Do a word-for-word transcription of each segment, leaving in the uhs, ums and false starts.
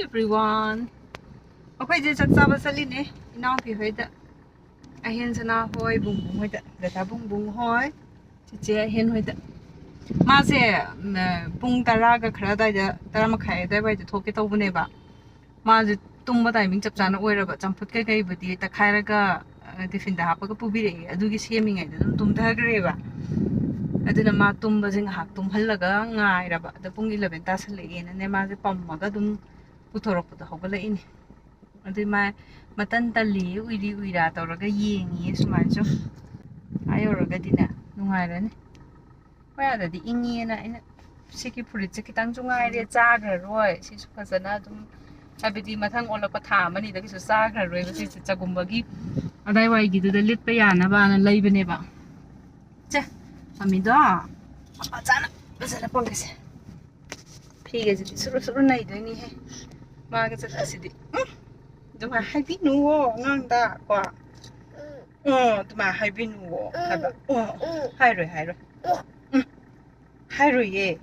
Everyone, ꯑꯩꯈꯣꯏꯁꯦ ꯆꯥꯛ ꯆꯥꯕ ꯆꯠꯂꯤꯅꯦ, ꯏꯅꯥꯎꯄꯤ ꯍꯣꯏꯗ, ꯑꯍꯦꯟ ꯁꯅꯥ ꯍꯣꯏ, ꯕꯨꯡꯕꯨꯡ ꯍꯣꯏꯗ, ꯗꯗꯥ ꯕꯨꯡꯕꯨꯡ ꯍꯣꯏ, ꯆꯤꯆꯦ ꯑꯍꯦꯟ ꯍꯣꯏꯗ꯫ ꯃꯥꯁꯦ ꯎꯝ, ꯄꯨꯡ ꯇꯔꯥꯒ ꯈꯔ ꯑꯗꯨꯋꯥꯏꯗ, ꯇꯔꯥ ꯃꯈꯥꯏ ꯑꯗꯨꯋꯥꯏꯗ ꯊꯣꯛꯀꯦ ꯇꯧꯕꯅꯦꯕ꯫ ꯃꯥꯁꯦ ꯇꯨꯝꯕ ꯇꯥꯏꯃꯤꯡ ꯆꯞ ꯆꯥꯅ ꯑꯣꯏꯔꯕ, ꯆꯝꯐꯨꯠ ꯀꯩꯀꯩꯕꯨꯗꯤ ꯇꯛꯈꯥꯏꯔꯒ ꯇꯤꯐꯤꯟꯗ ꯍꯥꯞꯄꯒ ꯄꯨꯕꯤꯔꯛꯑꯦ, ꯑꯗꯨꯒꯤ ꯁꯦꯝꯃꯤꯉꯩꯗ ꯑꯗꯨꯝ ꯇꯨꯝꯊꯈ꯭ꯔꯦꯕ꯫ ꯑꯗꯨꯅ ꯃꯥ ꯇꯨꯝꯕꯁꯦ ꯉꯥꯏꯍꯥꯛ ꯇꯨꯝꯍꯜꯂꯒ ꯉꯥꯏꯔꯕ, ꯑꯗ ꯄꯨꯡ ꯏꯂꯚꯦꯟ ꯇꯥꯁꯜꯂꯛꯑꯦꯅꯅꯦ, ꯃꯥꯁꯦ ꯄꯝꯃꯒ ꯑꯗꯨꯝ ꯄꯨꯊꯣꯔꯛꯄꯗꯣ ꯍꯧꯒꯠꯂꯛꯏꯅꯦ꯫ ꯑꯗꯨꯏ ꯃꯥ ꯃꯇꯟ ꯇꯜꯂꯤꯌꯦ, ꯎꯏꯔꯤ ꯎꯏꯔꯥ ꯇꯧꯔꯒ ꯌꯦꯡꯉꯤꯌꯦ ꯁꯨꯃꯥꯏꯅ ꯁꯨꯝ꯫ ꯑꯥ ꯌꯧꯔꯒꯗꯤꯅꯦ ꯅꯨꯡꯉꯥꯏꯔꯅꯤ꯫ ꯑꯩꯈꯣꯏ ꯑꯥꯗꯗꯤ ꯏꯪꯉꯦꯅ ꯑꯩꯅ ꯁꯤꯒꯤ ꯐꯨꯔꯤꯠꯁꯦ ꯈꯤꯇꯪꯁꯨ ꯉꯥꯏꯔꯦ ꯆꯥꯈ꯭ꯔꯔꯣꯏ, ꯁꯤꯁꯨ ꯐꯖꯅ ꯑꯗꯨꯝ, ꯍꯥꯏꯕꯗꯤ ꯃꯊꯪ ꯑꯣꯜꯂꯛꯄ ꯊꯥ ꯑꯃꯅꯤꯗꯒꯤꯁꯨ ꯆꯥꯈ꯭ꯔꯔꯣꯏꯕ ꯁꯤꯁꯦ, ꯆꯒꯨꯝꯕꯒꯤ ꯑꯗꯥꯏꯋꯥꯏꯒꯤꯗꯨꯗ ꯂꯤꯠꯄ ꯌꯥꯅꯕꯅ ꯂꯩꯕꯅꯦꯕ꯫ ꯆꯦ, ꯃꯃꯤꯗꯣ ꯐꯖꯅ, ꯐꯖꯅ ꯄꯣꯟꯒꯁꯦ꯫ ꯐꯤꯒꯁꯤꯗꯤ ꯁꯨꯔꯨ ꯁꯨꯔꯨ ꯅꯩꯗꯣꯏꯅꯤꯍꯦ꯫ ꯃꯥꯒ ꯆꯠꯄꯁꯤꯗꯤ ꯎꯝ, ꯑꯗꯨꯃꯥꯏꯅ ꯍꯥꯏꯕꯤꯅꯨꯋꯣ ꯑꯉꯥꯡꯗ ꯀꯣ꯫ ꯎꯝ, ꯑꯗꯨꯃꯥꯏꯅ ꯍꯥꯏꯕꯤꯅꯨꯋꯣ ꯍꯥꯏꯕ꯫ ꯎꯝ, ꯍꯥꯏꯔꯣꯏ, ꯍꯥꯏꯔꯣꯏ꯫ ꯎꯝ, ꯍꯥꯏꯔꯣꯏꯌꯦ꯫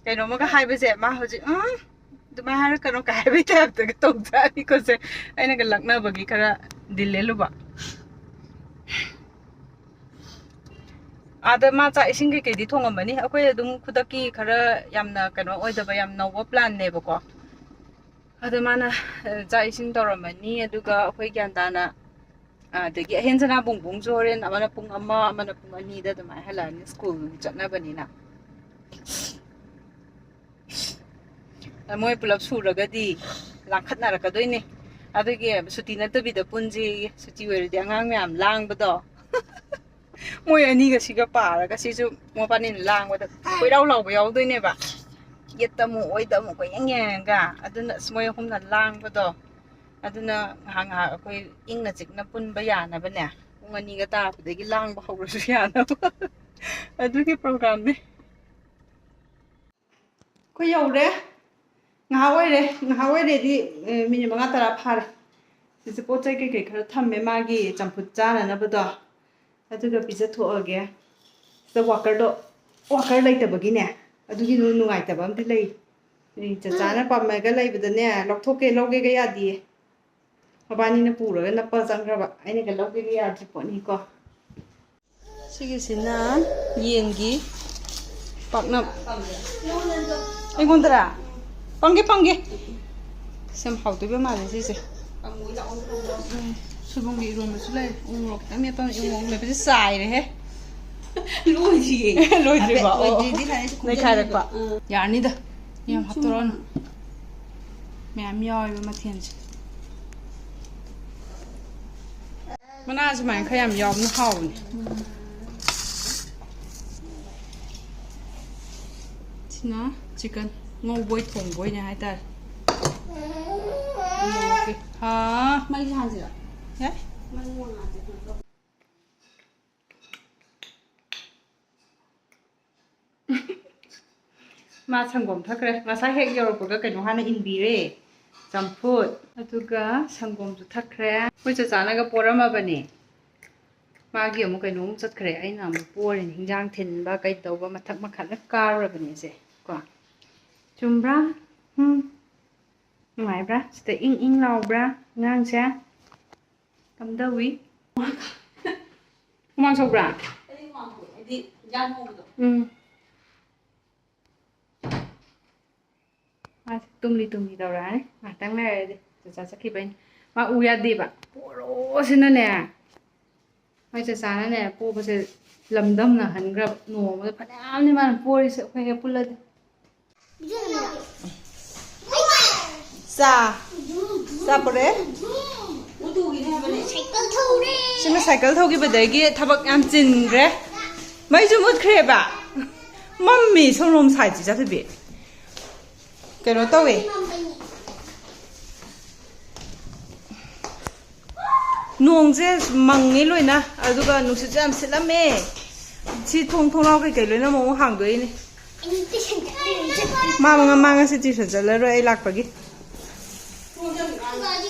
ꯀꯩꯅꯣꯝꯃꯒ ꯍꯥꯏꯕꯁꯦ ꯃꯥ ꯍꯧꯖꯤꯛ ꯎꯝ, ꯑꯗꯨꯃꯥꯏꯅ ꯍꯥꯏꯔꯛꯀꯅꯣ ꯀꯥꯏ ꯍꯥꯏꯕꯩ ꯇꯥꯏꯞꯇꯒ ꯇꯧꯖꯥꯠꯅꯤꯀꯣ ꯁꯦ꯫ ꯑꯩꯅꯒ ꯂꯛꯅꯕꯒꯤ ꯈꯔ ꯗꯤꯜ ꯂꯦꯜꯂꯨꯕ꯫ ꯑꯥꯗ ꯃꯥ ꯆꯥꯛ ꯏꯁꯤꯡ ꯀꯩꯀꯩꯗꯤ ꯊꯣꯡꯉꯝꯃꯅꯤ꯫ ꯑꯩꯈꯣꯏ ꯑꯗꯨꯝ ꯈꯨꯗꯛꯀꯤ ꯈꯔ ꯌꯥꯝꯅ ꯀꯩꯅꯣ ꯑꯣꯏꯗꯕ, ꯌꯥꯝ ꯅꯧꯕ ꯄ꯭ꯂꯥꯟꯅꯦꯕꯀꯣ꯫ ꯑꯗꯣ ꯃꯥꯅ ꯑ, ꯆꯥꯛ ꯏꯁꯤꯡ ꯇꯧꯔꯝꯃꯅꯤ, ꯑꯗꯨꯒ ꯑꯩꯈꯣꯏ ꯒ꯭ꯌꯥꯟ ꯇꯥꯅ, ꯑ, ꯑꯗꯒꯤ ꯑꯍꯦꯟ ꯁꯅꯥ ꯕꯨꯡꯕꯨꯡꯁꯨ ꯍꯣꯔꯦꯟ ꯑꯃꯅ ꯄꯨꯡ ꯑꯃ, ꯑꯃꯅ ꯄꯨꯡ ꯑꯅꯤꯗ ꯑꯗꯨꯃꯥꯏꯅ ꯍꯜꯂꯛꯑꯅꯤ, ꯁ꯭ꯀꯨꯜ ꯆꯠꯅꯕꯅꯤꯅ꯫ ꯑ, ꯃꯣꯏ ꯄꯨꯂꯞ ꯁꯨꯔꯒꯗꯤ ꯂꯥꯡꯈꯠꯅꯔꯛꯀꯗꯣꯏꯅꯦ꯫ ꯑꯗꯨꯒꯤ ꯁꯨꯇꯤ ꯅꯠꯇꯕꯤꯗ ꯄꯨꯟꯁꯤ, ꯁꯨꯇꯤ ꯑꯣꯏꯔꯗꯤ ꯑꯉꯥꯡ ꯃꯌꯥꯝ ꯂꯥꯡꯕꯗꯣ꯫ ꯃꯣꯏ ꯑꯅꯤꯒ ꯁꯤꯒ ꯄꯥꯔꯒ ꯁꯤꯁꯨ ꯃꯕꯥꯅꯤꯅ ꯂꯥꯡꯕꯗ ꯀꯣꯏꯔꯥꯎ ꯂꯥꯎꯕ ꯌꯥꯎꯗꯣꯏꯅꯦꯕ꯫ ꯌꯦꯠꯇ ꯑꯃꯨꯛ ꯑꯣꯏꯗ ꯑꯃꯨꯛ ꯀꯣꯏꯌꯦꯡ ꯌꯦꯡꯉꯒ꯫ ꯑꯗꯨꯅ ꯑꯁ ꯃꯣꯏ ꯑꯍꯨꯝꯅ ꯂꯥꯡꯕꯗꯣ꯫ ꯑꯗꯨꯅ ꯉꯥꯏꯍꯥꯛ ꯉꯥꯏꯍꯥꯛ ꯑꯩꯈꯣꯏ ꯏꯪꯅ ꯆꯤꯛꯅ ꯄꯨꯟꯕ ꯌꯥꯅꯕꯅꯦ, ꯄꯨꯡ ꯑꯅꯤꯒ ꯇꯥꯕꯗꯒꯤ ꯂꯥꯡꯕ ꯍꯧꯔꯁꯨ ꯌꯥꯅꯕ꯫ ꯑꯗꯨꯒꯤ ꯄ꯭ꯔꯣꯒ꯭ꯔꯥꯝꯅꯦ꯫ ꯑꯩꯈꯣꯏ ꯌꯧꯔꯦ꯫ ꯉꯥꯏꯍꯥꯛ ꯑꯣꯏꯔꯦ, ꯉꯥꯏꯍꯥꯛ ꯑꯣꯏꯔꯦꯗꯤ, ꯑꯦ, ꯃꯤꯅꯤꯠ ꯃꯉꯥ ꯇꯔꯥ ꯐꯥꯔꯦ꯫ ꯁꯤꯁꯦ ꯄꯣꯠ ꯆꯩ ꯀꯩꯀꯩ ꯈꯔ ꯊꯝꯃꯦ, ꯃꯥꯒꯤ ꯆꯝꯐꯨꯠ ꯆꯥꯅꯅꯕꯗꯣ꯫ ꯑꯗꯨꯒ ꯄꯤꯖꯊꯣꯛꯑꯒꯦ꯫ ꯁꯤꯗ ꯋꯥꯀꯔꯗꯣ, ꯋꯥꯀꯔ ꯂꯩꯇꯕꯒꯤꯅꯦ, ꯑꯗꯨꯒꯤ ꯅꯨ-, ꯅꯨꯡꯉꯥꯏꯇꯕ ꯑꯃꯗꯤ ꯂꯩ꯫ ꯑꯩ ꯆꯆꯥꯅ ꯄꯥꯝꯃꯒ ꯂꯩꯕꯗꯅꯦ, ꯂꯧꯊꯣꯛꯀꯦ ꯂꯧꯒꯦꯒ ꯌꯥꯗꯤꯌꯦ꯫ ꯃꯕꯥꯅꯤꯅ ꯄꯨꯔꯒ ꯅꯞꯄ ꯆꯪꯈ꯭ꯔꯕ꯫ ꯑꯩꯅꯒ ꯂꯧꯒꯦꯒ ꯌꯥꯗ꯭ꯔꯤ ꯄꯣꯠꯅꯤꯀꯣ꯫ ꯁꯤꯒꯤꯁꯤꯅ ꯌꯦꯟꯒꯤ ꯄꯥꯛꯅꯝ꯫ ꯑꯩꯉꯣꯟꯗꯔꯥ? ꯄꯪꯒꯦ, ꯄꯪꯒꯦ꯫ ꯁꯤ ꯌꯥꯝ ꯍꯥꯎꯗꯣꯏꯕ ꯃꯥꯜꯂꯦ ꯁꯤꯁꯦ꯫ ꯎꯝ, ꯁꯣꯏꯕꯨꯝꯒꯤ ꯏꯔꯣꯟꯕꯁꯨ ꯂꯩ꯫ ꯎ ꯃꯣꯔꯣꯛ ꯈꯤꯇꯪ ꯃꯦꯠꯄ ꯑꯃ, ꯎ ꯃꯣꯔꯣꯛ ꯃꯦꯠꯄꯁꯦ ꯆꯥꯏꯔꯦꯍꯦ꯫ ꯂꯣꯏꯗ꯭ꯔꯤꯌꯦ꯫ ꯂꯣꯏꯗ꯭ꯔꯤꯕꯣ? ꯍꯥꯏꯐꯦꯠ ꯑꯣ, ꯑꯣ꯫ ꯂꯣꯏꯗ꯭ꯔꯤꯗꯤ ꯁꯥꯟꯅꯩ, ꯁꯤ ꯅꯩꯈꯥꯏꯔꯛꯄ꯫ ꯈꯨꯝꯖꯤꯟꯒꯤꯕ꯫ ꯎꯝ꯫ ꯌꯥꯔꯅꯤꯗ꯫ ꯌꯥꯝ ꯁꯨꯝ ꯍꯥꯞꯇꯣꯔꯛꯑꯅꯨ꯫ ꯃꯌꯥꯝ ꯌꯥꯎꯋꯦꯕ ꯃꯊꯦꯜꯁꯦ꯫ ꯃꯅꯥ ꯁꯨꯃꯥꯏꯅ ꯈꯔ ꯌꯥꯝ ꯌꯥꯎꯕꯅ ꯍꯥꯎꯕꯅꯦ꯫ ꯁꯤꯅ chicken ꯉꯧꯕꯣꯏ ꯊꯣꯡꯕꯣꯏꯅꯦ ꯍꯥꯏꯇꯥꯔꯦ꯫ ꯎ ꯃꯣꯔꯣꯛꯀꯤ꯫ ꯍꯥ? ꯃꯩꯁꯦ ꯍꯥꯟꯁꯤꯔꯣ? ꯌꯥꯏ꯫ ꯃꯩ ꯉꯥꯟꯁꯦ ꯀꯩꯅꯣ ꯇꯧ꯫ ꯃꯥ ꯁꯪꯒꯣꯝ ꯊꯛꯈ꯭ꯔꯦ꯫ ꯉꯁꯥꯏ ꯍꯦꯛ ꯌꯧꯔꯛꯄꯒ ꯀꯩꯅꯣ ꯍꯥꯟꯅ ꯏꯟꯕꯤꯔꯦ, ꯆꯝꯐꯨꯠ, ꯑꯗꯨꯒ ꯁꯪꯒꯣꯝꯁꯨ ꯊꯛꯈ꯭ꯔꯦ꯫ ꯑꯩꯈꯣꯏ ꯆꯆꯥꯅꯒ ꯄꯣꯔꯝꯃꯕꯅꯦ꯫ ꯃꯥꯒꯤ ꯑꯃꯨꯛ ꯀꯩꯅꯣꯃꯨꯛ ꯆꯠꯈ꯭ꯔꯦ, ꯑꯩꯅ ꯑꯃꯨꯛ ꯄꯣꯔꯤꯅꯤ꯫ ꯍꯤꯟꯖꯥꯡ ꯊꯤꯟꯕ ꯀꯩꯗꯧꯕ ꯃꯊꯛ ꯃꯈꯥ ꯂꯣꯏ ꯀꯥꯔꯨꯔꯕꯅꯦ ꯏꯆꯦ꯫ ꯀꯣ, ꯆꯨꯝꯕ꯭ꯔꯥ? ꯎꯝ꯫ ꯅꯨꯡꯉꯥꯏꯕ꯭ꯔꯥ? ꯁꯤꯗ ꯏꯪ ꯏꯪ ꯂꯥꯎꯕ꯭ꯔꯥ ꯑꯉꯥꯡꯁꯦ? ꯀꯝꯗꯧꯋꯤ? ꯍꯨꯃꯥꯡ ꯁꯧꯕ꯭ꯔꯥ? ꯎꯝ꯫ ꯃꯥꯁꯦ ꯇꯨꯝꯂꯤ ꯇꯨꯝꯂꯤ ꯇꯧꯔꯛꯑꯅꯤ ꯉꯥꯏꯍꯥꯛꯇꯪ ꯂꯩꯔꯗꯤ꯫ ꯆꯥꯛꯆꯥ ꯆꯠꯈꯤꯕꯩꯅꯦ꯫ ꯃꯥ ꯎ ꯌꯥꯗꯦꯕ꯫ ꯄꯣꯔꯣꯁꯤꯅꯅꯦ꯫ ꯃꯥꯏ ꯆꯆꯥꯅꯅꯦ ꯄꯣꯕꯁꯦ ꯂꯝꯗꯝꯅꯍꯟꯈ꯭ꯔꯕ꯫ ꯅꯣꯡꯃꯗ ꯐꯅꯌꯥꯝꯅꯤ ꯃꯥꯅ ꯄꯣꯔꯤꯁꯦ ꯑꯩꯈꯣꯏ ꯍꯦꯛ ꯄꯨꯜꯂꯗꯤ꯫ ꯆꯥ꯫ ꯆꯥ ꯄꯨꯔꯛꯑꯦ꯫ ꯁꯥꯏꯀꯜ ꯊꯧꯔꯦ꯫ ꯁꯤꯃ ꯁꯥꯏꯀꯜ ꯊꯧꯈꯤꯕꯗꯒꯤ ꯊꯕꯛ ꯌꯥꯝ ꯆꯤꯟꯈ꯭ꯔꯦ꯫ ꯃꯩꯁꯨ ꯃꯨꯠꯈ꯭ꯔꯦꯕ꯫ ꯃꯝꯃꯤ ꯁꯣꯝꯂꯣꯝ ꯁꯥꯏꯠꯁꯤ ꯆꯠꯈꯤꯕꯤ꯫ ꯀꯩꯅꯣ ꯇꯧꯋꯦ꯫ ꯅꯣꯡꯁꯦ ꯃꯪꯉꯦ ꯂꯣꯏꯅ, ꯑꯗꯨꯒ ꯅꯨꯡꯁꯤꯠꯁꯨ ꯌꯥꯝ ꯁꯤꯠꯂꯝꯃꯦ꯫ ꯁꯤ ꯊꯣꯡ ꯊꯣꯡꯅꯥꯎ ꯀꯩꯀꯩ ꯂꯣꯏꯅ ꯑꯃꯨꯛ ꯍꯥꯡꯗꯣꯛꯏꯅꯦ꯫ ꯑꯩ ꯇꯨꯏꯁꯟ ꯆꯠꯂꯨꯏ, ꯆꯠꯂꯨꯏ꯫ ꯃꯥ, ꯃꯥ, ꯃꯥ ꯉꯁꯤ ꯇ꯭ꯌꯨꯁꯟ ꯆꯠꯂꯔꯣꯏ, ꯑꯩ ꯂꯥꯛꯄꯒꯤ꯫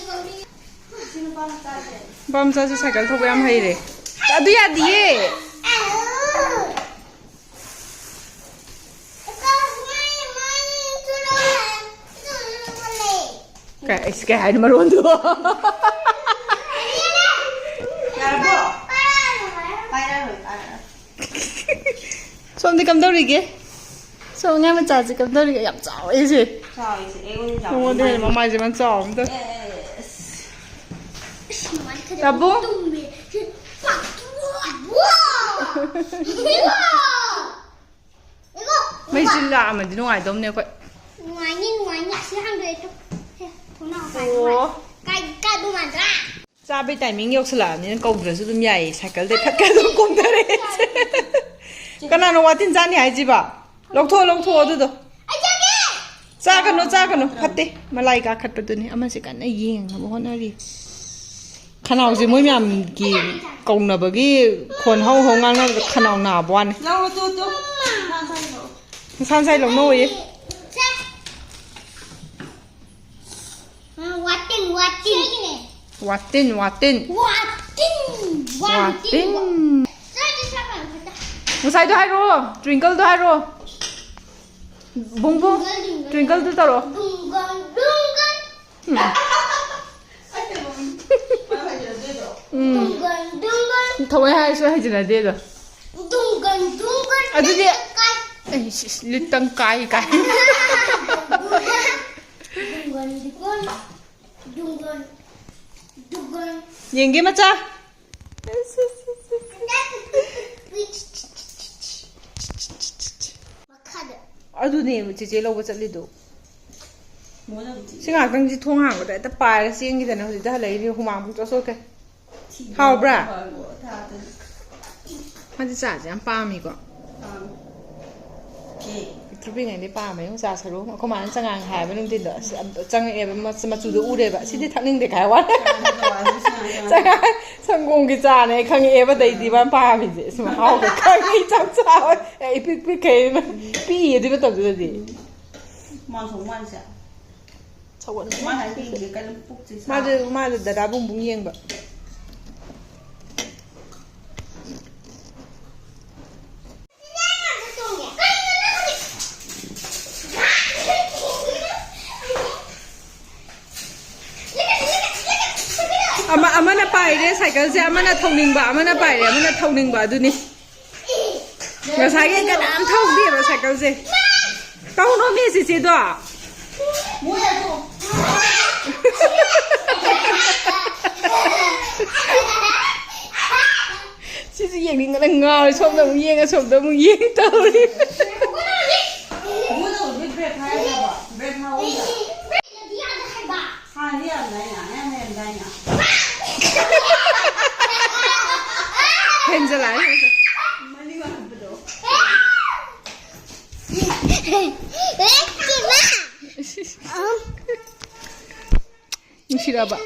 ꯅꯨꯄꯥ ꯃꯆꯥꯁꯦ ꯁꯥꯏꯀꯜ ꯊꯧꯕ ꯌꯥꯝ ꯍꯩꯔꯦ꯫ ꯑꯗꯨ ꯌꯥꯗꯤꯌꯦ꯫ ꯀꯩ, ꯑꯩꯁ, ꯀꯩ ꯍꯥꯏꯅꯣ ꯃꯔꯣꯟꯗꯣ? ꯌꯥꯔꯕꯣ? ꯄꯥꯏꯔꯛꯑꯅꯨ, ꯄꯥꯏꯔꯛꯑꯅꯨ꯫ ꯁꯣꯝꯗꯤ ꯀꯝꯗꯧꯔꯤꯒꯦ? ꯁꯣꯝ ꯑꯉꯥꯡ ꯃꯆꯥꯁꯦ ꯀꯝꯗꯧꯔꯤꯒꯦ? ꯌꯥꯝ ꯆꯥꯎꯋꯦ ꯑꯩꯁꯦ꯫ ꯆꯥꯎꯋꯦ ꯏꯆꯦ, ꯑꯩꯉꯣꯟꯗ ꯆꯥꯎꯋꯦ꯫ ꯅꯉꯣꯟꯗ ꯍꯦꯟꯅ ꯃꯃꯥꯏꯁꯦ ꯃꯥ ꯆꯥꯎꯕ ꯑꯝꯇ꯫ ꯑꯦꯁ꯫ ꯏꯁ, ꯃꯃꯥꯏ ꯈꯗ ꯇꯥꯕꯨ? ꯇꯨꯝꯃꯦ꯫ ꯄꯥꯛ-꯫ ꯃꯩꯁꯤ ꯂꯥꯛꯑꯝꯃꯗꯤ ꯅꯨꯡꯉꯥꯏꯗꯧꯅꯦ ꯑꯩꯈꯣꯏ꯫ ꯅꯨꯡꯉꯥꯏꯅꯤ, ꯅꯨꯡꯉꯥꯏꯅꯤ꯫ ꯑꯁꯤ ꯍꯥꯡꯗꯣꯛꯑꯦ ꯇꯨ꯫ ꯁꯦ, ꯊꯣꯡꯅꯥꯎ ꯃꯄꯥꯟ ꯑꯣ꯫ ꯅꯨꯡꯉꯥꯏ꯫ ꯀꯥꯏ-, ꯀꯥꯏꯕ ꯃꯥꯟꯗ꯭ꯔꯥ? ꯆꯥꯕꯩ ꯇꯥꯏꯃꯤꯡ ꯌꯧꯁꯜꯂꯛꯑꯕꯅꯤꯅ ꯀꯧꯗ꯭ꯔꯁꯨ ꯑꯗꯨꯝ ꯌꯥꯏꯌꯦ꯫ ꯁꯥꯏꯀꯜꯗꯩ ꯐꯠ ꯀ ꯑꯗꯨꯝ ꯀꯨꯝꯊꯔꯛꯑꯦ꯫ ꯀꯅꯥꯅꯣ ꯋꯥꯇꯤꯟ ꯆꯥꯅꯤ ꯍꯥꯏꯁꯤꯕ? ꯂꯧꯊꯣꯛꯑꯣ, ꯂꯧꯊꯣꯛꯑꯣ ꯑꯗꯨꯗꯣ꯫ ꯑꯩ ꯆꯥꯒꯦ! ꯆꯥꯒꯅꯨ, ꯆꯥꯒꯅꯨ꯫ ꯐꯠꯇꯦ꯫ ꯃꯂꯥꯏ ꯀꯥꯈꯠꯄꯗꯨꯅꯤ꯫ ꯑꯃꯁꯦ ꯀꯟꯅ ꯌꯦꯡꯅꯕ ꯍꯣꯠꯅꯔꯤ꯫ ꯈꯅꯥꯎꯁꯦ ꯃꯣꯏ ꯃꯌꯥꯝꯒꯤ ꯀꯧꯅꯕꯒꯤ ꯈꯣꯟ ꯍꯧ ꯍꯧ ꯉꯥꯡꯅꯕꯗ ꯈꯅꯥꯎ ꯅꯥꯕ ꯋꯥꯅꯤ꯫ ꯂꯧꯔꯣ, ꯇꯨ, ꯇꯨ꯫ ꯃꯁꯥ ꯃꯁꯥꯒꯤ ꯂꯧꯔꯣ꯫ ꯃꯁꯥ ꯃꯁꯥꯒꯤ ꯂꯧꯅꯧꯑꯣꯌꯦ꯫ ꯁꯦ꯫ ꯎꯝ, ꯋꯥꯇꯤꯟ, ꯋꯥꯇꯤꯟ꯫ ꯋꯥꯇꯤꯟ, ꯋꯥꯇꯤꯟ꯫ ꯋꯥꯇꯤꯟ, ꯋꯥꯇꯤꯟ꯫ ꯋꯥꯇꯤꯟ꯫ ꯁꯦ, ꯁꯦ, ꯁꯦ, ꯁꯦ꯫ ꯉꯁꯥꯏꯗꯣ ꯍꯥꯏꯔꯛꯑꯣ, ꯇ꯭ꯋꯤꯡꯀꯜꯗꯣ ꯍꯥꯏꯔꯛꯑꯣ꯫ ꯕꯨꯡ ꯕꯨꯡ, ꯇ꯭ꯋꯤꯡꯀꯜꯗꯨ ꯇꯧꯔꯛꯑꯣ꯫ ꯗꯨꯡꯒꯜ, ꯗꯨꯡꯒꯜ꯫ ꯎꯝ꯫ ꯎꯝ꯫ ꯗꯨꯡꯒꯜ, ꯗꯨꯡꯒꯜ꯫ ꯊꯑꯣꯏ ꯍꯥꯏꯔꯁꯨ ꯍꯩꯖꯅꯗꯦꯗꯣ꯫ ꯗꯨꯡꯒꯜ, ꯗꯨꯡꯒꯜ꯫ ꯑꯗꯨꯗꯤ ꯂꯤꯠꯇꯪ ꯀꯥꯏ꯫ ꯑꯩ ꯁꯤꯁ, ꯂꯤꯠꯇꯪ ꯀꯥꯏ ꯀꯥꯏ꯫ ꯗꯨꯡꯒꯜ, ꯗꯨꯡꯒꯜ꯫ ꯗꯨꯡꯒꯜ, ꯗꯨꯡꯒꯜ꯫ ꯌꯦꯡꯒꯦ ꯃꯆꯥ꯫ ꯃꯈꯥꯗ꯫ ꯑꯗꯨꯅꯦ ꯆꯦꯆꯦ ꯂꯧꯕ ꯆꯠꯂꯤꯗꯣ꯫ ꯃꯣꯏꯅꯕꯨꯗꯤ ꯁꯤ ꯉꯥꯛꯇꯪꯁꯤ ꯊꯣꯡ ꯍꯥꯡꯕꯗ ꯍꯦꯛꯇ ꯄꯥꯏꯔ ꯆꯦꯟꯈꯤꯗꯅ ꯍꯧꯖꯤꯛꯇ ꯍꯜꯂꯛꯏꯅꯦ, ꯍꯨꯃꯥꯡ ꯄꯨꯡꯆꯣꯠ ꯆꯣꯠꯈꯩ꯫ ꯊꯤꯕ ꯍꯥꯎꯕ꯭ꯔꯥ? ꯐꯕ ꯊꯥꯗꯅ꯫ ꯃꯥꯗꯤ ꯆꯥꯁꯦ ꯌꯥꯝ ꯄꯥꯝꯃꯤꯀꯣ꯫ ꯄꯥꯝꯃꯤ꯫ ꯀꯦ꯫ ꯄꯤꯛꯇ꯭ꯔꯨ ꯄꯤꯛꯉꯩꯗꯤ ꯄꯥꯝꯃꯦ ꯆꯥ ꯁꯔꯨ꯫ ꯑꯩꯈꯣꯏ ꯃꯥꯅ ꯆꯉꯥꯡ ꯍꯥꯏꯕ ꯅꯨꯡꯊꯤꯟꯗꯣ ꯑꯁ ꯌꯥꯝ ꯆꯪꯉꯛꯑꯦꯕ, ꯃꯆ-, ꯃꯆꯨꯗꯣ ꯎꯔꯦꯕ꯫ ꯁꯤꯗꯤ ꯊꯛꯅꯤꯡꯗꯦ ꯀꯥꯏ ꯋꯥꯅꯤ꯫ ꯆꯉꯥꯡ ꯆꯉꯥꯡ ꯆꯉꯥꯡ꯫ ꯆꯉꯥꯡ ꯁꯪꯒꯣꯝꯒꯤ ꯆꯥꯅꯦ ꯑꯩ ꯈꯪꯉꯛꯑꯦꯕ, ꯑꯗꯩꯗꯤ ꯃꯥꯅ ꯄꯥꯝꯃꯤꯁꯦ꯫ ꯁꯤ ꯃꯍꯥꯎꯗꯣ ꯈꯪꯉꯤ, ꯏꯆꯝ ꯆꯥꯕ꯫ ꯑꯦ, ꯏꯄꯤꯛ ꯄꯤꯛꯈꯩ ꯄꯤꯛꯏ ꯑꯗꯨꯏ ꯃꯇꯝꯗꯨꯗꯗꯤ꯫ ꯃꯥ ꯊꯣꯡ ꯃꯥꯟꯁꯦ꯫ ꯁꯧꯒꯠꯂꯦ꯫ ꯃꯥ ꯍꯥꯏ ꯌꯦꯡꯒꯦ ꯀꯩꯅꯣ ꯄꯨꯛꯁꯦ ꯁꯥ-꯫ ꯃꯥꯗꯤ, ꯃꯥꯗꯤ ꯗꯗꯥ ꯕꯨꯡ ꯕꯨꯡ ꯌꯦꯡꯕ꯫ ꯑꯃꯅ ꯄꯥꯏꯔꯦ ꯁꯥꯏꯀꯜꯁꯦ, ꯑꯃꯅ ꯊꯧꯅꯤꯡꯕ, ꯑꯃꯅ ꯄꯥꯏꯔꯦ, ꯑꯃꯅ ꯊꯧꯅꯤꯡꯕ, ꯑꯗꯨꯅꯤ꯫ ꯉꯁꯥꯏꯒꯤ ꯀꯅꯥꯝ ꯊꯧꯗꯦꯕ ꯁꯥꯏꯀꯜꯁꯦ꯫ ꯇꯧꯅꯣꯃꯤ ꯆꯤꯆꯦꯗꯣ꯫ ꯁꯤꯁꯨ ꯌꯦꯡꯅꯤꯡꯗꯅ ꯉꯥꯎꯔꯦ꯫ ꯁꯣꯝꯗ ꯑꯃꯨꯛ ꯌꯦꯡ, ꯑꯁꯣꯝꯗ ꯑꯃꯨꯛ ꯌꯦꯡ ꯇꯧꯔꯤ꯫ ꯍꯥꯟꯅꯗꯤ ꯌꯥꯝꯗꯥꯏꯅꯦ, ꯌꯥꯝ ꯂꯩꯔꯝꯗꯥꯏꯅꯦ꯫ ꯍꯦꯟꯖꯜꯂꯛꯑꯦ, ꯍꯦꯟꯖꯜꯂꯛꯑꯦ꯫ ꯃꯅꯤꯡ ꯍꯟꯕꯗꯣ꯫ ꯅꯨꯡꯁꯤꯔꯕ?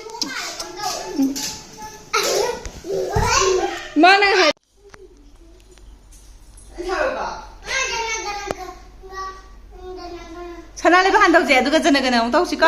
ꯃꯥꯅ ꯍꯥꯏ꯫ ꯁꯅꯥ ꯂꯩꯕ ꯍꯥꯟꯅ ꯇꯧꯁꯦ, ꯑꯗꯨꯒ ꯖꯅꯒꯅ ꯑꯃꯨꯛ ꯇꯧꯁꯤꯀꯣ꯫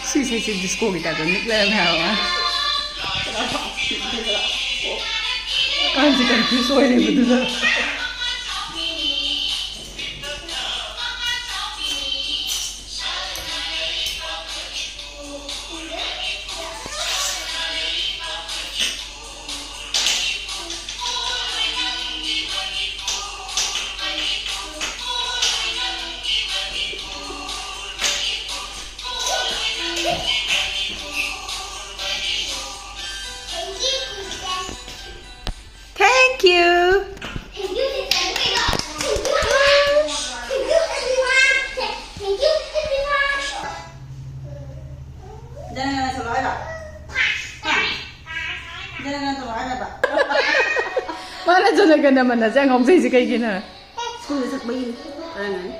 ꯁꯤ ꯏꯁꯩꯁꯦ ꯗꯤꯁꯀꯣꯒꯤ ꯇꯥꯏꯞꯇ ꯅꯤꯛ ꯂꯩꯔꯝꯃꯦ ꯍꯥꯏꯕ꯫ ꯑꯉꯥꯡꯁꯦ ꯀꯟꯐ꯭ꯌꯨꯁ ꯑꯣꯏꯔꯦꯕꯗꯨꯗ꯫ Thank you. ꯃꯥꯅ ꯖꯅꯒꯅ ꯃꯅꯁꯦ ꯌꯥꯝ ꯉꯥꯎꯖꯩꯁꯦ ꯀꯩꯒꯤꯅꯣ? ꯁ꯭ꯀꯨꯜꯗ ꯁꯛꯄꯒꯤꯅꯤ꯫ ꯑꯣꯏꯔꯝꯒꯅꯤ꯫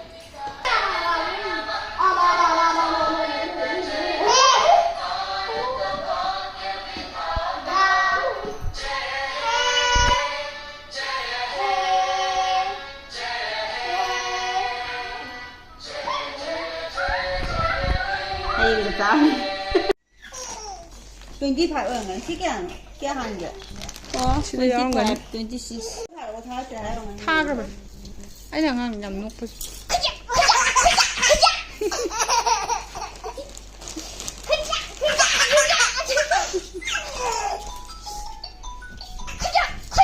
ꯍꯌꯦꯡ ꯆꯞ ꯆꯥꯔꯅꯤ꯫ Twenty five ꯑꯣꯏꯔꯝꯒꯅꯤ꯫ ꯁꯤ ꯀꯌꯥꯅꯣ? ꯀꯌꯥ ꯍꯥꯟꯒꯦ? ꯑꯣ, ꯁꯤꯗ ꯌꯥꯎꯔꯝꯒꯅꯤ꯫ Twenty five, twenty six꯫ ꯊꯥꯔꯛꯑꯣ, ꯊꯥꯔꯛꯇ꯭ꯔꯦ ꯍꯥꯏꯔꯝꯒꯅꯤ꯫ ꯊꯥꯈ꯭ꯔꯕꯅꯤ꯫ ꯑꯩꯅ ꯑꯉꯥꯡ ꯌꯥꯝ ꯅꯣꯛꯄꯁꯦ꯫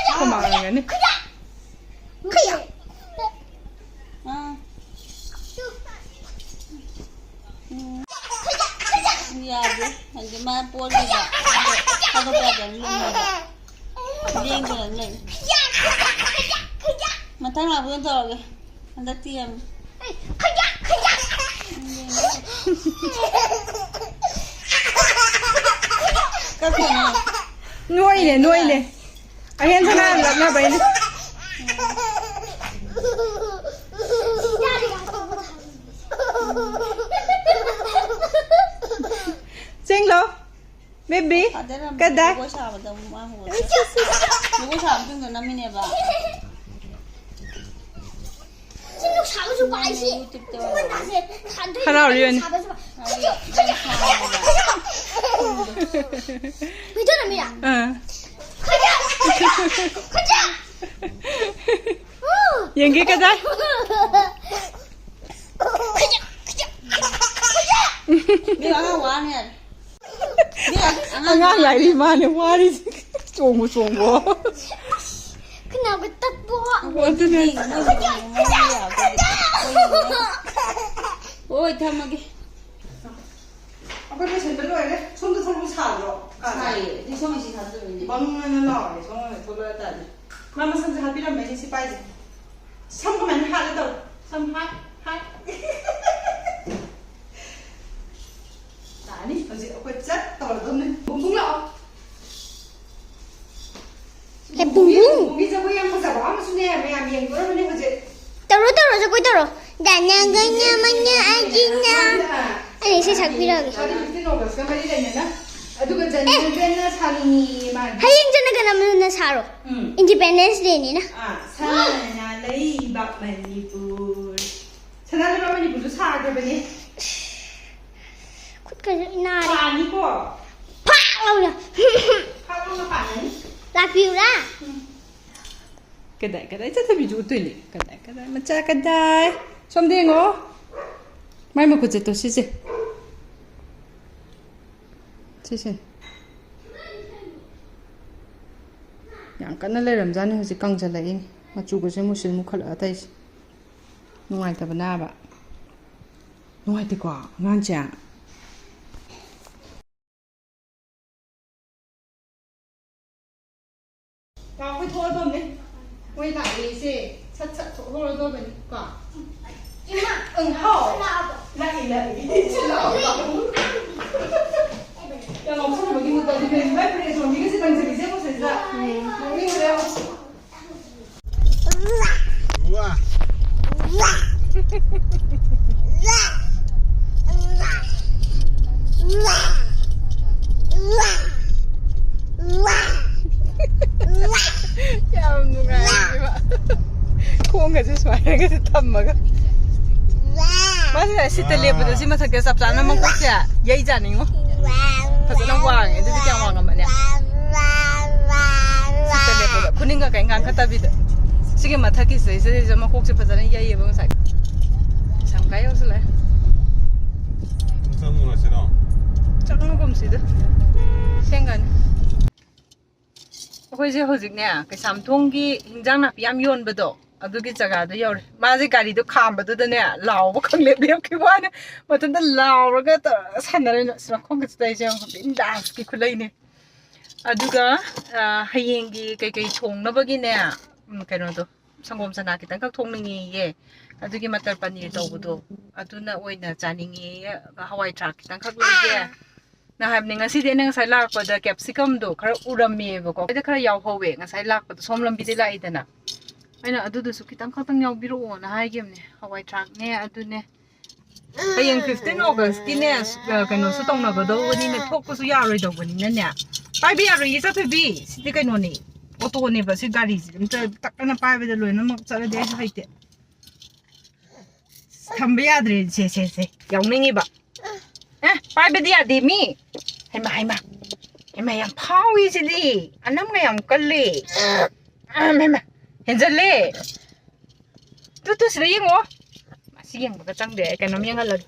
ꯑꯩꯈꯣꯏ ꯃꯥ ꯑꯣꯏꯔꯝꯒꯅꯤ꯫ ꯑꯥ꯫ ꯎꯝ꯫ ꯌꯥꯗꯦ꯫ ꯍꯥꯏꯗꯤ ꯃꯥ ꯄꯣꯠꯂꯤꯕ꯫ ꯑꯗꯣ ꯊꯥꯗꯣꯛꯄ ꯌꯥꯗꯦ, ꯂꯨꯝꯃꯦꯕ꯫ ꯂꯦꯡꯗꯅ ꯂꯩ꯫ ꯃꯊꯪ ꯂꯥꯛꯄꯗ ꯑꯣꯏꯅ ꯇꯧꯔꯒꯦ꯫ ꯍꯟꯗꯛꯇꯤ ꯌꯥꯝ ꯀꯛꯈ꯭ꯔꯅꯤ꯫ ꯅꯣꯏꯅꯦ, ꯅꯣꯏꯅꯦ꯫ ꯑꯍꯦꯟ ꯁꯅꯥ ꯌꯥꯝ ꯂꯛꯅꯕꯩꯅꯦ꯫ ꯆꯦꯡꯂꯣ, ꯕꯦꯕꯤ꯫ ꯐꯥꯗꯔ ꯑꯃ ꯀꯗꯥꯏ? ꯖꯒꯣꯏ ꯁꯥꯕꯗ ꯑꯃꯨꯛ ꯃꯥ ꯍꯧꯔꯛꯑꯦ꯫ ꯖꯒꯣꯏ ꯁꯥꯕ ꯃꯇꯨꯡꯗ ꯅꯝꯃꯤꯅꯦꯕ꯫ ꯁꯥꯕꯁꯨ ꯄꯥꯏꯁꯤ꯫ ꯌꯨꯇ꯭ꯌꯨꯕꯇ ꯁꯨꯃꯥꯏꯅ ꯇꯥꯁꯦ꯫ ꯍꯥꯏꯗꯤ ꯍꯔꯥꯎꯔꯤꯕꯅꯤ꯫ ꯁꯥꯕꯁꯨ ꯄꯥꯏ꯫ ꯈꯨꯠꯁꯨ, ꯈꯨꯠꯁꯨ, ꯈꯨꯠꯁꯨ꯫ ꯃꯤꯊꯨꯅ ꯃꯤꯔ? ꯑꯥ꯫ ꯈꯨꯠꯁꯨ, ꯈꯨꯠꯁꯨ, ꯈꯨꯠꯁꯨ꯫ ꯌꯦꯡꯒꯦ ꯀꯗꯥꯏ? ꯈꯨꯠꯁꯨ, ꯈꯨꯠꯁꯨ, ꯈꯨꯠꯁꯨ꯫ ꯃꯤ ꯑꯉꯥꯡ ꯋꯥꯅꯤ ꯌꯥꯔꯦ꯫ ꯃꯤ ꯑꯉꯥꯡ ꯑꯉꯥꯡ ꯂꯥꯏꯔꯤ ꯃꯥꯅꯦ ꯋꯥꯔꯤꯁꯦ꯫ ꯆꯣꯡꯕꯨ ꯆꯣꯡꯕꯣ꯫ ꯈꯅꯥꯎꯒ ꯇꯠꯄꯣ꯫ ꯑꯗꯨꯅꯦ꯫ ꯍꯣꯏ, ꯊꯝꯃꯒꯦ꯫ ꯑꯩꯈꯣꯏ ꯂꯣꯏꯁꯤꯟꯕ ꯂꯣꯏꯔꯦ꯫ ꯁꯣꯝꯗ ꯊꯣꯛꯂꯛꯄ ꯁꯥꯗ꯭ꯔꯣ? ꯁꯥꯏꯌꯦ꯫ ꯑꯗꯨ ꯁꯣꯝꯒꯤꯁꯤ ꯊꯥꯖꯕꯅꯦ꯫ ꯕꯪ ꯑꯅ ꯂꯥꯎꯔꯦ꯫ ꯁꯣꯝ ꯑꯣꯏꯅ ꯊꯣꯛꯂꯛꯑ ꯇꯥꯔꯗꯤ꯫ ꯃꯥ ꯃꯁꯝꯁꯦ ꯍꯥꯠꯄꯤꯔꯝꯕꯩꯅꯦ ꯁꯤ ꯄꯥꯏꯁꯦ꯫ ꯁꯝ ꯀꯃꯥꯏꯅ ꯍꯥꯠꯂꯦ ꯇꯧ꯫ ꯁꯝ ꯍꯥꯠ, ꯍꯥꯠ꯫ ꯂꯥꯛꯑꯅꯤ꯫ ꯍꯧꯖꯤꯛ ꯑꯩꯈꯣꯏ ꯆꯠ ꯇꯧꯔꯗꯧꯅꯦ꯫ ꯕꯨꯡꯕꯨꯡ ꯂꯥꯛꯑꯣ꯫ ꯑꯦ, ꯕꯨꯡꯕꯨꯡ꯫ ꯕꯨꯡꯕꯨꯡꯒꯤ ꯖꯒꯣꯏ ꯌꯥꯝ ꯐꯖꯕ ꯑꯃꯁꯨꯅꯦ, ꯃꯌꯥꯝ ꯌꯦꯡꯗꯣꯔꯕꯅꯦ ꯍꯧꯖꯤꯛ꯫ ꯇꯧꯔꯣ, ꯇꯧꯔꯣ, ꯖꯒꯣꯏ ꯇꯧꯔꯣ꯫ ꯗꯥꯅꯥ ꯒꯥꯅꯥ ꯃꯥꯅꯥ ꯑꯖꯤꯅꯥ꯫ ꯑꯩꯅ ꯏꯁꯩ ꯁꯛꯄꯤꯔꯛꯑꯒꯦ꯫ ꯃꯥꯗꯤ fifteen August ꯀ ꯃꯔꯤ ꯂꯩꯅꯅ꯫ ꯑꯗꯨꯒ ꯖꯅꯒꯅ ꯁꯥꯅꯤꯡꯉꯤ ꯃꯥꯗꯤ꯫ ꯍꯌꯦꯡ ꯖꯅꯒꯅ ꯃꯅꯥ ꯁꯥꯔꯣ꯫ ꯎꯝ꯫ Independence Day ꯅꯤꯅ꯫ ꯑꯥ, ꯁꯅꯥ ꯂꯩꯕꯥꯛ ꯃꯅꯤꯄꯨꯔ꯫ ꯁꯅꯥ ꯂꯩꯕꯥꯛ ꯃꯅꯤꯄꯨꯔꯁꯨ ꯁꯥꯈ꯭ꯔꯕꯅꯦ꯫ ꯈꯨꯠꯀꯁꯨ ꯅꯥꯔꯦ꯫ ꯄꯥꯅꯤꯀꯣ꯫ ꯐꯥꯛ ꯂꯥꯎꯅ꯫ ꯐꯥꯛ ꯂꯥꯎꯅ ꯄꯥꯅꯤ꯫ ꯂꯥꯛꯄꯤꯌꯨꯔꯥ? ꯎꯝ꯫ ꯀꯗꯥꯏ, ꯀꯗꯥꯏ ꯆꯠꯊꯕꯤꯁꯨ ꯎꯠꯇꯣꯏꯅꯤ꯫ ꯀꯗꯥꯏ, ꯀꯗꯥꯏ, ꯃꯆꯥ ꯀꯗꯥꯏ? ꯁꯣꯝꯗ ꯌꯦꯡꯉꯣ꯫ ꯃꯥꯏ ꯃꯈꯨꯠꯁꯦ ꯇꯣ, ꯁꯤꯁꯦ꯫ ꯁꯤꯁꯦ꯫ ꯌꯥꯝ ꯀꯟꯅ ꯂꯩꯔꯝꯖꯥꯠꯅꯤ ꯍꯧꯖꯤꯛ ꯀꯪꯁꯤꯜꯂꯛꯏꯅꯤ꯫ ꯃꯆꯨꯒꯁꯦ ꯃꯨꯁꯤꯟ ꯃꯨꯈꯠꯂꯛꯑ ꯇꯧꯏꯁꯦ꯫ ꯅꯨꯡꯉꯥꯏꯇꯕꯅ ꯍꯥꯏꯕ꯫ ꯅꯨꯡꯉꯥꯏꯇꯦꯀꯣ ꯑꯉꯥꯡꯁꯦ꯫ ꯄꯥ, ꯑꯩꯈꯣꯏ ꯊꯣꯛꯑꯗꯕꯅꯦ꯫ ꯃꯣꯏ ꯂꯥꯛꯑꯦ ꯏꯆꯦ꯫ ꯁꯠ ꯁꯠ ꯊꯣꯛꯍꯧꯔꯗꯕꯅꯤ ꯀꯣ꯫ ꯏꯃꯥ! ꯑꯪ, ꯍꯥꯎ꯫ ꯂꯥꯛꯑꯕꯣ? ꯂꯥꯛꯑꯦ, ꯂꯥꯛꯑꯦ꯫ ꯏꯆꯦ ꯂꯥꯛꯑꯣ, ꯂꯥꯛꯑꯣ꯫ ꯌꯥꯝ ꯉꯥꯎꯁꯟꯅꯕꯒꯤ ꯃꯇꯝꯗꯤ ꯂꯩ꯫ ꯃꯥꯏ ꯐꯅꯦꯛ ꯑꯆꯣꯟꯕꯤꯒꯁꯦ ꯂꯪꯖꯕꯤꯁꯦ ꯌꯦꯡꯉꯣ ꯁꯤꯗ꯫ ꯎꯝ꯫ ꯅꯣꯛꯅꯤꯡꯕ꯭ꯔꯥ ꯌꯦꯡꯉꯣ꯫ ꯌꯥꯝ ꯅꯨꯡꯉꯥꯏꯔꯤꯕ꯫ ꯈꯣꯡꯒꯁꯦ ꯁꯨꯃꯥꯏꯅꯒꯁꯦ ꯊꯝꯃꯒ꯫ ꯃꯥꯁꯦ ꯁꯤꯠꯇ ꯂꯦꯞꯄꯗ ꯁꯤ ꯃꯊꯛꯇ ꯆꯞ ꯆꯥꯅ ꯃꯀꯣꯛꯁꯦ ꯌꯩꯖꯥꯅꯤꯡꯉꯣ꯫ ꯐꯖꯅ ꯋꯥꯡꯉꯦ꯫ ꯑꯗꯨꯗꯤ ꯀꯌꯥꯝ ꯋꯥꯡꯉꯝꯃꯅꯤ? ꯁꯤꯠꯇ ꯂꯦꯞꯄꯗ ꯈꯨꯅꯤꯡꯒ ꯀꯩꯝ ꯀꯥꯟꯈꯠꯇꯕꯤꯗ꯫ ꯁꯤꯒꯤ ꯃꯊꯛꯀꯤꯁꯤꯗꯩꯁꯤꯗꯩꯁꯤꯗ ꯃꯀꯣꯛꯁꯦ ꯐꯖꯅ ꯌꯩꯌꯦꯕ ꯉꯁꯥꯏ꯫ ꯁꯝ ꯀꯥꯏ ꯌꯧꯁꯜꯂꯛꯑꯦ꯫ ꯆꯪꯉꯨꯔꯁꯤꯔꯣ? ꯆꯪꯉꯨꯒꯨꯝꯁꯤꯗ꯫ ꯁꯦꯡꯒꯅꯤ꯫ ꯑꯩꯈꯣꯏꯁꯦ ꯍꯧꯖꯤꯛꯅꯦ, ꯀꯩꯁꯥꯝꯊꯣꯡꯒꯤ ꯍꯤꯟꯖꯥꯡ ꯅꯥꯄꯤ ꯌꯥꯝ ꯌꯣꯟꯕꯗꯣ, ꯑꯗꯨꯒꯤ ꯖꯒꯥꯗꯣ ꯌꯧꯔꯦ꯫ ꯃꯥꯁꯦ ꯒꯥꯔꯤꯗꯣ ꯈꯥꯝꯕꯗꯨꯗꯅꯦ, ꯂꯥꯎꯕ ꯈꯪꯂꯦꯞ ꯂꯦꯞꯈꯤꯕ ꯋꯥꯅꯦ꯫ ꯃꯊꯟꯇ ꯂꯥꯎꯔꯒ ꯇꯧꯔꯒ ꯁꯥꯟꯅꯔꯦ꯫ ꯑꯁ, ꯃꯈꯣꯡꯒꯁꯦ ꯇꯧꯔꯤꯁꯦ ꯌꯦꯡꯉꯣ, ꯕꯤꯟꯗꯥꯁꯀꯤ ꯈꯨꯂꯩꯅꯦ꯫ ꯑꯗꯨꯒ, ꯑ, ꯍꯌꯦꯡꯒꯤ ꯀꯩꯀꯩ ꯊꯣꯡꯅꯕꯒꯤꯅꯦ, ꯎꯝ, ꯀꯩꯅꯣꯗꯣ, ꯁꯪꯒꯣꯝ ꯆꯅꯥ ꯈꯤꯇꯪꯈꯛ ꯊꯣꯡꯅꯤꯡꯉꯦꯌꯦ꯫ ꯑꯗꯨꯒꯤ ꯃꯇꯔ ꯄꯅꯤꯔ ꯇꯧꯕꯗꯣ, ꯑꯗꯨꯅ ꯑꯣꯏꯅ ꯆꯥꯅꯤꯡꯉꯦꯌꯦ꯫ ꯍꯋꯥꯏ ꯊ꯭ꯔꯥꯛ ꯈꯤꯇꯪꯈꯛ ꯂꯩꯒꯦ꯫ ꯅ ꯍꯥꯏꯕꯅꯦ, ꯉꯁꯤꯗꯤ ꯑꯩꯅ ꯉꯁꯥꯏ ꯂꯥꯛꯄꯗ ꯀꯦꯞꯁꯤꯀꯝꯗꯣ ꯈꯔ ꯎꯔꯝꯃꯦꯕꯀꯣ, ꯑꯩꯗ ꯈꯔ ꯌꯥꯎꯍꯧꯋꯦ꯫ ꯉꯁꯥꯏ ꯂꯥꯛꯄꯗ ꯁꯣꯝ ꯂꯝꯕꯤꯗꯤ ꯂꯥꯛꯏꯗꯅ, ꯑꯩꯅ ꯑꯗꯨꯗꯨꯁꯨ ꯈꯤꯇꯪ ꯈꯛꯇꯪ ꯌꯥꯎꯕꯤꯔꯛꯑꯣꯅ ꯍꯥꯏꯈꯤꯕꯅꯦ꯫ ꯍꯋꯥꯏ ꯊ꯭ꯔꯥꯛꯅꯦ, ꯑꯗꯨꯅꯦ꯫ ꯍꯌꯦꯡ fifteen Augustꯀꯤꯅꯦ, ꯑ, ꯀꯩꯅꯣꯁꯨ ꯇꯧꯅꯒꯗꯧꯕꯅꯤꯅ, ꯊꯣꯛꯄꯁꯨ ꯌꯥꯔꯣꯏꯗꯧꯕꯅꯤꯅꯅꯦ, ꯄꯥꯏꯕ ꯌꯥꯔꯣꯏꯌꯦ ꯆꯠꯊꯣꯏꯕꯤ꯫ ꯁꯤꯗꯤ ꯀꯩꯅꯣꯅꯦ, ꯑꯣꯇꯣꯅꯦꯕ꯫ ꯁꯤ ꯒꯥꯔꯤꯁꯤꯗꯤ ꯑꯝꯇ ꯇꯛ ꯍꯥꯏꯅ ꯄꯥꯏꯕꯗ ꯂꯣꯏꯅꯃꯛ ꯆꯠꯂꯗꯤ ꯑꯩꯁꯨ ꯍꯩꯇꯦ꯫ ꯊꯝꯕ ꯌꯥꯗ꯭ꯔꯦ꯫ ꯁꯦ, ꯁꯦ, ꯁꯦ, ꯌꯥꯎꯅꯤꯡꯉꯤꯕ꯫ ꯑꯦ, ꯄꯥꯏꯕꯗꯤ ꯌꯥꯗꯦ ꯃꯤ꯫ ꯍꯩꯃꯥ, ꯍꯩꯃꯥ꯫ ꯍꯩꯃꯥ, ꯌꯥꯝ ꯐꯥꯎꯏ ꯁꯤꯗꯤ꯫ ꯑꯅꯝꯒ ꯌꯥꯝ ꯀꯜꯂꯤ꯫ ꯑ, ꯍꯩꯃꯥ, ꯍꯦꯟꯖꯜꯂꯦ꯫ ꯇꯨ, ꯇꯨ, ꯁꯤꯗ ꯌꯦꯡꯉꯣ꯫ ꯃꯁꯤ ꯌꯦꯡꯕꯒ ꯆꯪꯗꯦ꯫ ꯑꯩ ꯀꯩꯅꯣꯝ ꯌꯦꯡꯍꯜꯂꯒꯦ꯫